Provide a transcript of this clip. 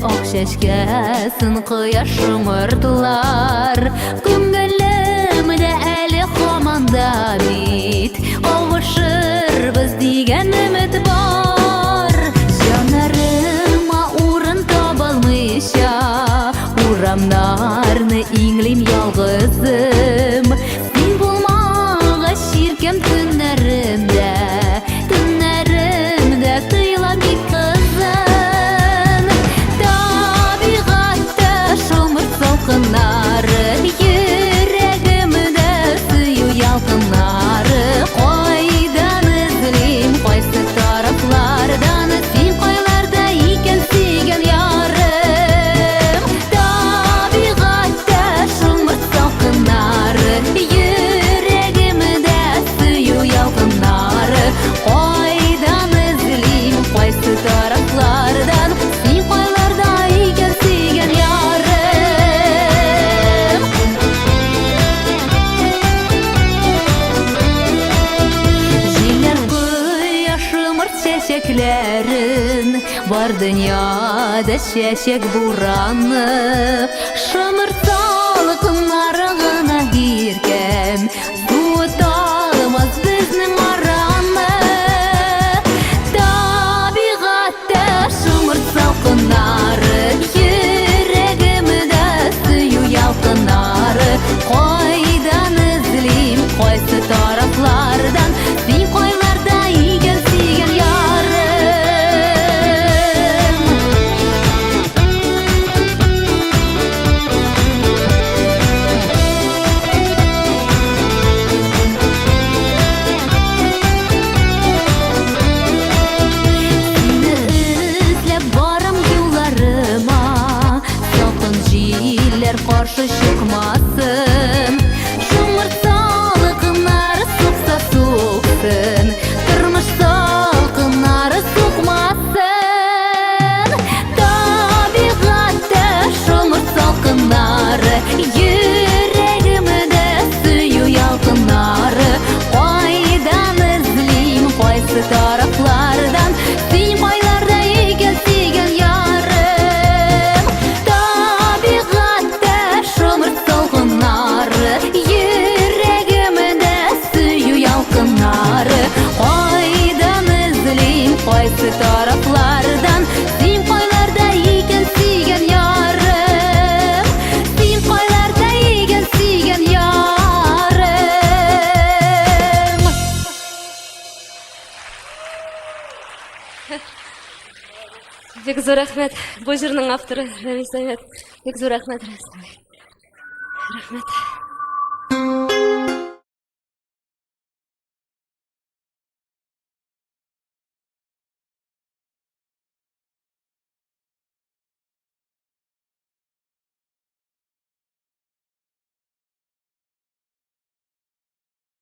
Ак чәчкәсен кояш шомыртлар. Күңелемдә әле һаман да бит кавышырбыз дигән өмет бар. Җаннарыма урын табалмыйча, урамнарны иңлим ялгызым. Син булмагач иркәм төннәремдә, төннәремдә тоела бик кызын. Табигатьтә шомырт салкыннары, йөрәгемдә сөю ялкыннары. Кайдан эзлим, кайсы тарафлардан, син кайларда икән сөйгән ярым? Табигатьтә шомырт салкыннары, йөрәгемдә сөю ялкыннары. Кайдан эзлим, кайсы тарафлардан, син кайларда икән сөйгән ярым? Җилләр коя шомырт чәчәкләрен, бар дөньяда чәчәк бураны. Шомырт салкыннары гына иркәм, суыталмас безнең араны. Табигатьтә шомырт салкыннары, йөрәгемдә сөю ялкыннары. Кайдан эзлим, кайсы тарафлардан, син кайларда икән сөйгән ярым? Сине эзләп барам юлларыма, салкын җилләр каршы чыкмасын. Шомырт салкыннары сукса суксын, тормыш салкыннары сукмасын. Табигатьтә шомырт салкыннары, йөрәгемдә сөю ялкыннары. Кайдан эзлим, кайсы тарафлардан, син кайларда икән сөйгән ярым? Табигатьтә шомырт салкыннары, йөрәгемдә сөю ялкыннары. Кайдан эзлим, кайсы тарафлардан, син кайларда икән сөйгән ярым? Син кайларда икән сөйгән ярым? Бик зур рәхмәт. Бу җырның авторы Рәмис Әхмәт. Бик зур рәхмәт, Рәмис. Рәхмәт.